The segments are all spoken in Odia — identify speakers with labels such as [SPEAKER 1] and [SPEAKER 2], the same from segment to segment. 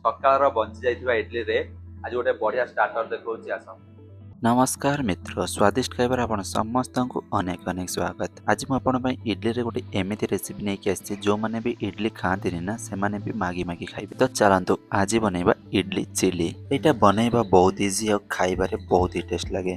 [SPEAKER 1] ସକାଳର ବଞ୍ଚି ଯାଇଥିବା ଇଡଲିରେ ଆଜି ଗୋଟେ ବଢିଆ ଷ୍ଟାର୍ଟର ଦେଖଉଛି, ଆସ।
[SPEAKER 2] ନମସ୍କାର ମିତ୍ର, ସ୍ୱାଦିଷ୍ଟ ଖାଇବାର ଆପଣ ସମସ୍ତଙ୍କୁ ଅନେକ ଅନେକ ସ୍ୱାଗତ। ଆଜି ମୁଁ ଆପଣଙ୍କ ପାଇଁ ଇଡଲିରେ ଗୋଟେ ଏମିତି ରେସିପି ନେଇକି ଆସିଛି, ଯେଉଁମାନେ ବି ଇଡଲି ଖାଆନ୍ତିନି ନା, ସେମାନେ ବି ମାଗି ମାଗି ଖାଇବେ। ତ ଚାଲନ୍ତୁ, ଆଜି ବନେଇବା ଇଡଲି ଚିଲି। ଏଇଟା ବନେଇବା ବହୁତ ଇଜି ଆଉ ଖାଇବାରେ ବହୁତ ହି ଟେଷ୍ଟ ଲାଗେ।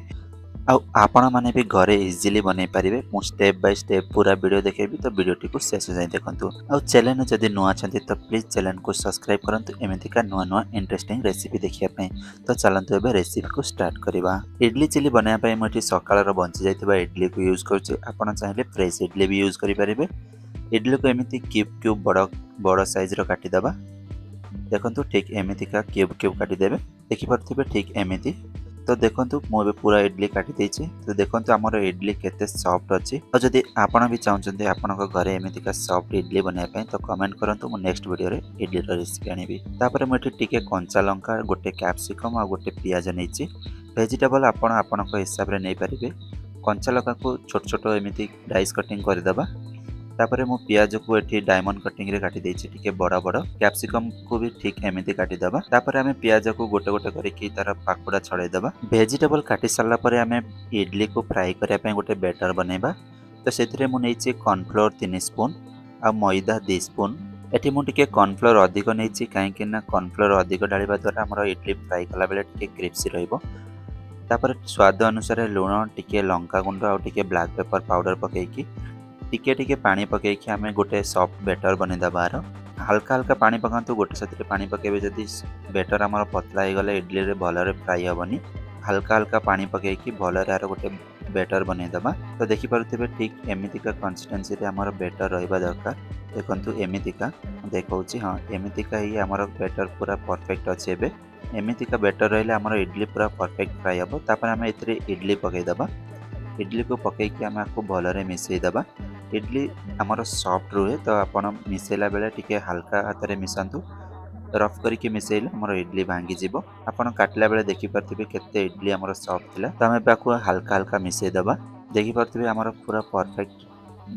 [SPEAKER 2] ଆଉ ଆପଣମାନେ ବି ଘରେ ଇଜିଲି ବନେଇ ପାରିବେ। ମୁଁ ଷ୍ଟେପ୍ ବାଇ ଷ୍ଟେପ୍ ପୁରା ଭିଡ଼ିଓ ଦେଖେଇବି, ତ ଭିଡ଼ିଓଟିକୁ ଶେଷ ଯାଏଁ ଦେଖନ୍ତୁ। ଆଉ ଚ୍ୟାନେଲ୍ ଯଦି ନୂଆ ଅଛନ୍ତି, ତ ପ୍ଲିଜ୍ ଚ୍ୟାନେଲକୁ ସବସ୍କ୍ରାଇବ୍ କରନ୍ତୁ ଏମିତିକା ନୂଆ ନୂଆ ଇଣ୍ଟରେଷ୍ଟିଂ ରେସିପି ଦେଖିବା ପାଇଁ। ତ ଚାଲନ୍ତୁ, ଏବେ ରେସିପିକୁ ଷ୍ଟାର୍ଟ କରିବା। ଇଡଲି ଚିଲି ବନାଇବା ପାଇଁ ମୁଁ ଏଠି ସକାଳର ବଞ୍ଚି ଯାଇଥିବା ଇଡଲିକୁ ୟୁଜ୍ କରୁଛି। ଆପଣ ଚାହିଁଲେ ଫ୍ରେଶ୍ ଇଡଲି ବି ୟୁଜ୍ କରିପାରିବେ। ଇଡଲିକୁ ଏମିତି କ୍ୟୁବ୍ କ୍ୟୁବ୍, ବଡ଼ ବଡ଼ ସାଇଜ୍ର କାଟିଦେବା। ଦେଖନ୍ତୁ, ଠିକ୍ ଏମିତିକା କ୍ୟୁବ୍ କ୍ୟୁବ୍ କାଟିଦେବେ। ଦେଖିପାରୁଥିବେ, ଠିକ୍ ଏମିତି। ତ ଦେଖନ୍ତୁ, ମୁଁ ଏବେ ପୁରା ଇଡଲି କାଟି ଦେଇଛି। ତ ଦେଖନ୍ତୁ, ଆମର ଇଡଲି କେତେ ସଫ୍ଟ ଅଛି। ଆଉ ଯଦି ଆପଣ ବି ଚାହୁଁଛନ୍ତି ଆପଣଙ୍କ ଘରେ ଏମିତିକା ସଫ୍ଟ ଇଡଲି ବନାଇବା ପାଇଁ, ତ କମେଣ୍ଟ କରନ୍ତୁ, ମୁଁ ନେକ୍ସଟ ଭିଡ଼ିଓରେ ଇଡଲିର ରେସିପି ଆଣିବି। ତାପରେ ମୁଁ ଏଠି ଟିକେ କଞ୍ଚା ଲଙ୍କା, ଗୋଟେ କ୍ୟାପ୍ସିକମ୍ ଆଉ ଗୋଟେ ପିଆଜ ନେଇଛି। ଭେଜିଟେବଲ୍ ଆପଣ ଆପଣଙ୍କ ହିସାବରେ ନେଇପାରିବେ। କଞ୍ଚା ଲଙ୍କାକୁ ଛୋଟ ଛୋଟ ଏମିତି ଡାଇସ୍ କଟିଂ କରିଦେବା। ତାପରେ ମୁଁ ପିଆଜକୁ ଏଠି ଡାଇମଣ୍ଡ କଟିଂରେ କାଟି ଦେଇଛି, ଟିକେ ବଡ଼ ବଡ଼। କ୍ୟାପ୍ସିକମ୍କୁ ବି ଠିକ୍ ଏମିତି କାଟିଦେବା। ତାପରେ ଆମେ ପିଆଜକୁ ଗୋଟେ ଗୋଟେ କରିକି ତାର ପାଖୁଡ଼ା ଛଡ଼େଇଦେବା। ଭେଜିଟେବଲ୍ କାଟି ସାରିଲା ପରେ ଆମେ ଇଡଲିକୁ ଫ୍ରାଏ କରିବା ପାଇଁ ଗୋଟେ ବ୍ୟାଟର ବନେଇବା। ତ ସେଥିରେ ମୁଁ ନେଇଛି କର୍ଣ୍ଣଫ୍ଲୋର୍ 3 ସ୍ପୁନ୍ ଆଉ ମଇଦା 2 ସ୍ପୁନ୍। ଏଠି ମୁଁ ଟିକେ କର୍ଣ୍ଣଫ୍ଲୋର୍ ଅଧିକ ନେଇଛି, କାହିଁକି ନା କର୍ଣ୍ଣଫ୍ଲୋର୍ ଅଧିକ ଢାଳିବା ଦ୍ୱାରା ଆମର ଇଡଲି ଫ୍ରାଏ କଲାବେଳେ ଟିକେ କ୍ରିପ୍ସି ରହିବ। ତାପରେ ସ୍ୱାଦ ଅନୁସାରେ ଲୁଣ, ଟିକେ ଲଙ୍କା ଗୁଣ୍ଡ ଆଉ ଟିକେ ବ୍ଲାକ୍ ପେପର ପାଉଡ଼ର ପକାଇକି, ଟିକେ ଟିକେ ପାଣି ପକାଇକି ଆମେ ଗୋଟେ ସଫ୍ଟ ବ୍ୟାଟର ବନେଇଦେବା। ଆର ହାଲକା ହାଲକା ପାଣି ପକାନ୍ତୁ। ଗୋଟେ ସାଥିରେ ପାଣି ପକାଇବେ ଯଦି, ବ୍ୟାଟର ଆମର ପତଳା ହେଇଗଲେ ଇଡଲିରେ ଭଲରେ ଫ୍ରାଏ ହେବନି। ହାଲକା ହାଲକା ପାଣି ପକାଇକି ଭଲରେ ଆର ଗୋଟେ ବ୍ୟାଟର ବନେଇଦେବା। ତ ଦେଖିପାରୁଥିବେ, ଠିକ୍ ଏମିତିକା କନସିଷ୍ଟେନ୍ସିରେ ଆମର ବ୍ୟାଟର ରହିବା ଦରକାର। ଦେଖନ୍ତୁ, ଏମିତିକା ଦେଖାଉଛି। ହଁ, ଏମିତିକା ହିଁ ଆମର ବ୍ୟାଟର ପୁରା ପରଫେକ୍ଟ ଅଛି। ଏବେ ଏମିତିକା ବ୍ୟାଟର ରହିଲେ ଆମର ଇଡଲି ପୁରା ପରଫେକ୍ଟ ଫ୍ରାଏ ହେବ। ତାପରେ ଆମେ ଏଥିରେ ଇଡଲି ପକାଇଦେବା। ଇଡଲିକୁ ପକାଇକି ଆମେ ଆକୁ ଭଲରେ ମିଶାଇଦେବା। ଇଡଲି ଆମର ସଫ୍ଟ ରୁହେ, ତ ଆପଣ ମିଶାଇଲା ବେଳେ ଟିକେ ହାଲକା ହାତରେ ମିଶାନ୍ତୁ। ରଫ୍ କରିକି ମିଶାଇଲେ ଆମର ଇଡଲି ଭାଙ୍ଗିଯିବ। ଆପଣ କାଟିଲା ବେଳେ ଦେଖିପାରୁଥିବେ, କେତେ ଇଡଲି ଆମର ସଫ୍ଟ ଥିଲା। ତ ଆମେ ଏବେ ଆକୁ ହାଲକା ହାଲକା ମିଶାଇଦେବା। ଦେଖିପାରୁଥିବେ, ଆମର ପୁରା ପରଫେକ୍ଟ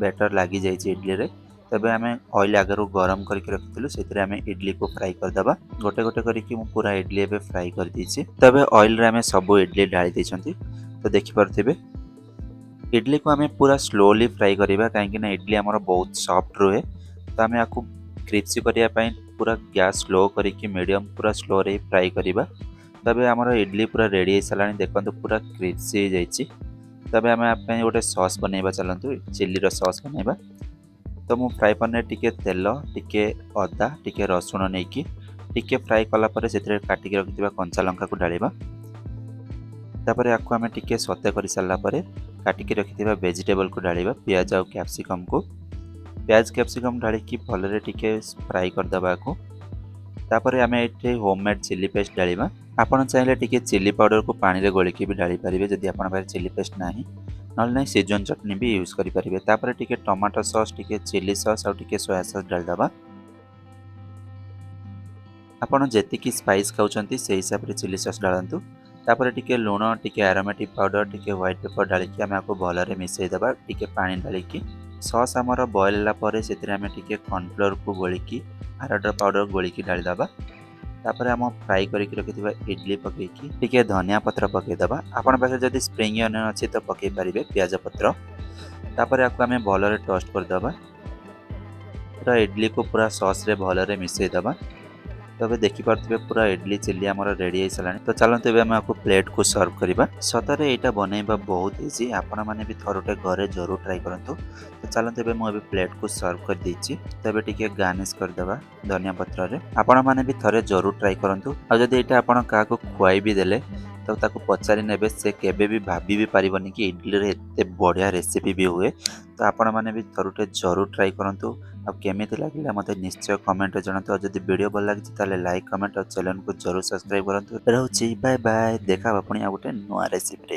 [SPEAKER 2] ବ୍ୟାଟର ଲାଗିଯାଇଛି ଇଡଲିରେ। ତେବେ ଆମେ ଅଏଲ୍ ଆଗରୁ ଗରମ କରିକି ରଖିଥିଲୁ, ସେଥିରେ ଆମେ ଇଡଲିକୁ ଫ୍ରାଏ କରିଦେବା। ଗୋଟେ ଗୋଟେ କରିକି ମୁଁ ପୁରା ଇଡଲି ଏବେ ଫ୍ରାଏ କରିଦେଇଛି। ତେବେ ଅଏଲ୍ରେ ଆମେ ସବୁ ଇଡଲି ଢାଳି ଦେଇଛନ୍ତି। ତ ଦେଖିପାରୁଥିବେ, ଇଡଲିକୁ ଆମେ ପୁରା ସ୍ଲୋଲି ଫ୍ରାଏ କରିବା, କାହିଁକି ନା ଇଡଲି ଆମର ବହୁତ ସଫ୍ଟ ରୁହେ। ତ ଆମେ ଆକୁ କ୍ରିପ୍ସି କରିବା ପାଇଁ ପୁରା ଗ୍ୟାସ୍ ସ୍ଲୋ କରିକି, ମିଡ଼ିୟମ୍ ପୁରା ସ୍ଲୋରେ ଫ୍ରାଏ କରିବା। ତେବେ ଆମର ଇଡଲି ପୁରା ରେଡ଼ି ହେଇସାରିଲାଣି। ଦେଖନ୍ତୁ, ପୁରା କ୍ରିପ୍ସି ହେଇଯାଇଛି। ତେବେ ଆମେ ଆ ପାଇଁ ଗୋଟେ ସସ୍ ବନେଇବା। ଚାଲନ୍ତୁ, ଚିଲିର ସସ୍ ବନେଇବା। ତ ମୁଁ ଫ୍ରାଏ ପାନ୍ରେ ଟିକେ ତେଲ, ଟିକେ ଅଦା, ଟିକେ ରସୁଣ ନେଇକି ଟିକେ ଫ୍ରାଏ କଲା ପରେ ସେଥିରେ କାଟିକି ରଖିଥିବା କଞ୍ଚା ଲଙ୍କାକୁ ଢାଳିବା। ତାପରେ ଆକୁ ଆମେ ଟିକେ ସତେ କରିସାରିଲା ପରେ କାଟିକି ରଖିଥିବା ଭେଜିଟେବଲ୍କୁ ଢାଳିବା, ପିଆଜ ଆଉ କ୍ୟାପ୍ସିକମ୍କୁ। ପିଆଜ, କ୍ୟାପ୍ସିକମ୍ ଢାଳିକି ଭଲରେ ଟିକେ ଫ୍ରାଏ କରିଦେବା ଆକୁ। ତାପରେ ଆମେ ଏଠି ହୋମ୍ ମେଡ୍ ଚିଲି ପେଷ୍ଟ ଢାଳିବା। ଆପଣ ଚାହିଁଲେ ଟିକେ ଚିଲି ପାଉଡ଼ରକୁ ପାଣିରେ ଗୋଳିକି ବି ଢାଳି ପାରିବେ, ଯଦି ଆପଣଙ୍କ ପାଖରେ ଚିଲି ପେଷ୍ଟ ନାହିଁ। ନହେଲେ ନାହିଁ, ସିଜନ୍ ଚଟଣି ବି ୟୁଜ୍ କରିପାରିବେ। ତାପରେ ଟିକେ ଟମାଟୋ ସସ୍, ଟିକେ ଚିଲି ସସ୍ ଆଉ ଟିକେ ସୋୟା ସସ୍ ଢାଳିଦେବା। ଆପଣ ଯେତିକି ସ୍ପାଇସ୍ ଖାଉଛନ୍ତି, ସେଇ ହିସାବରେ ଚିଲି ସସ୍ ଢାଳନ୍ତୁ। ତାପରେ ଟିକେ ଲୁଣ, ଟିକେ ଆରୋମେଟିକ୍ ପାଉଡ଼ର, ଟିକେ ହ୍ୱାଇଟ୍ ପେପର୍ ଢାଳିକି ଆମେ ଆକୁ ଭଲରେ ମିଶାଇଦେବା ଟିକେ ପାଣି ଢାଳିକି। ସସ୍ ଆମର ବଏଲ୍ ହେଲା ପରେ ସେଥିରେ ଆମେ ଟିକେ କର୍ଣ୍ଣଫ୍ଲୋର୍କୁ ଗୋଳିକି, ଆରାରୋଟ ପାଉଡ଼ର ଗୋଳିକି ଢାଳିଦେବା। ତାପରେ ଆମ ଫ୍ରାଏ କରିକି ରଖିଥିବା ଇଡଲି ପକାଇକି ଟିକେ ଧନିଆ ପତ୍ର ପକାଇଦେବା। ଆପଣ ପାଖରେ ଯଦି ସ୍ପ୍ରିଙ୍ଗ ଅନିଅନ୍ ଅଛି, ତ ପକାଇ ପାରିବେ, ପିଆଜ ପତ୍ର। ତାପରେ ଆକୁ ଆମେ ଭଲରେ ଟୋଷ୍ଟ କରିଦେବା। ପୁରା ଇଡଲିକୁ ପୁରା ସସ୍ରେ ଭଲରେ ମିଶାଇଦେବା। ତ ଏବେ ଦେଖିପାରୁଥିବେ, ପୁରା ଇଡଲି ଚିଲି ଆମର ରେଡ଼ି ହେଇସାରିଲାଣି। ତ ଚାଲନ୍ତୁ, ଏବେ ଆମେ ଆକୁ ପ୍ଲେଟ୍କୁ ସର୍ଭ କରିବା। ସତରେ ଏଇଟା ବନେଇବା ବହୁତ ଇଜି। ଆପଣମାନେ ବି ଥରୁଟେ ଘରେ ଜରୁର ଟ୍ରାଏ କରନ୍ତୁ। ତ ଚାଲନ୍ତୁ, ଏବେ ମୁଁ ଏବେ ପ୍ଲେଟ୍କୁ ସର୍ଭ କରିଦେଇଛି। ତ ଏବେ ଟିକେ ଗାର୍ନିସ୍ କରିଦେବା ଧନିଆ ପତ୍ରରେ। ଆପଣମାନେ ବି ଥରେ ଜରୁର ଟ୍ରାଏ କରନ୍ତୁ। ଆଉ ଯଦି ଏଇଟା ଆପଣ କାହାକୁ ଖୁଆଇ ବି ଦେଲେ, ତ ତାକୁ ପଚାରି ନେବେ, ସେ କେବେ ବି ଭାବି ବି ପାରିବନି କି ଇଡଲିରେ ଏତେ ବଢ଼ିଆ ରେସିପି ବି ହୁଏ। ତ ଆପଣମାନେ ବି ଥରୁଟେ ଜରୁର ଟ୍ରାଏ କରନ୍ତୁ। ଆଉ କେମିତି ଲାଗିଲା, ମୋତେ ନିଶ୍ଚୟ କମେଣ୍ଟରେ ଜଣାନ୍ତୁ। ଆଉ ଯଦି ଭିଡ଼ିଓ ଭଲ ଲାଗିଛି, ତାହେଲେ ଲାଇକ୍, କମେଣ୍ଟ ଆଉ ଚ୍ୟାନେଲକୁ ଜରୁର ସବସ୍କ୍ରାଇବ୍ କରନ୍ତୁ। ରହୁଛି, ବାଏ ବାଏ। ଦେଖା ହେବ ପୁଣି ଆଉ ଗୋଟେ ନୂଆ ରେସିପିରେ।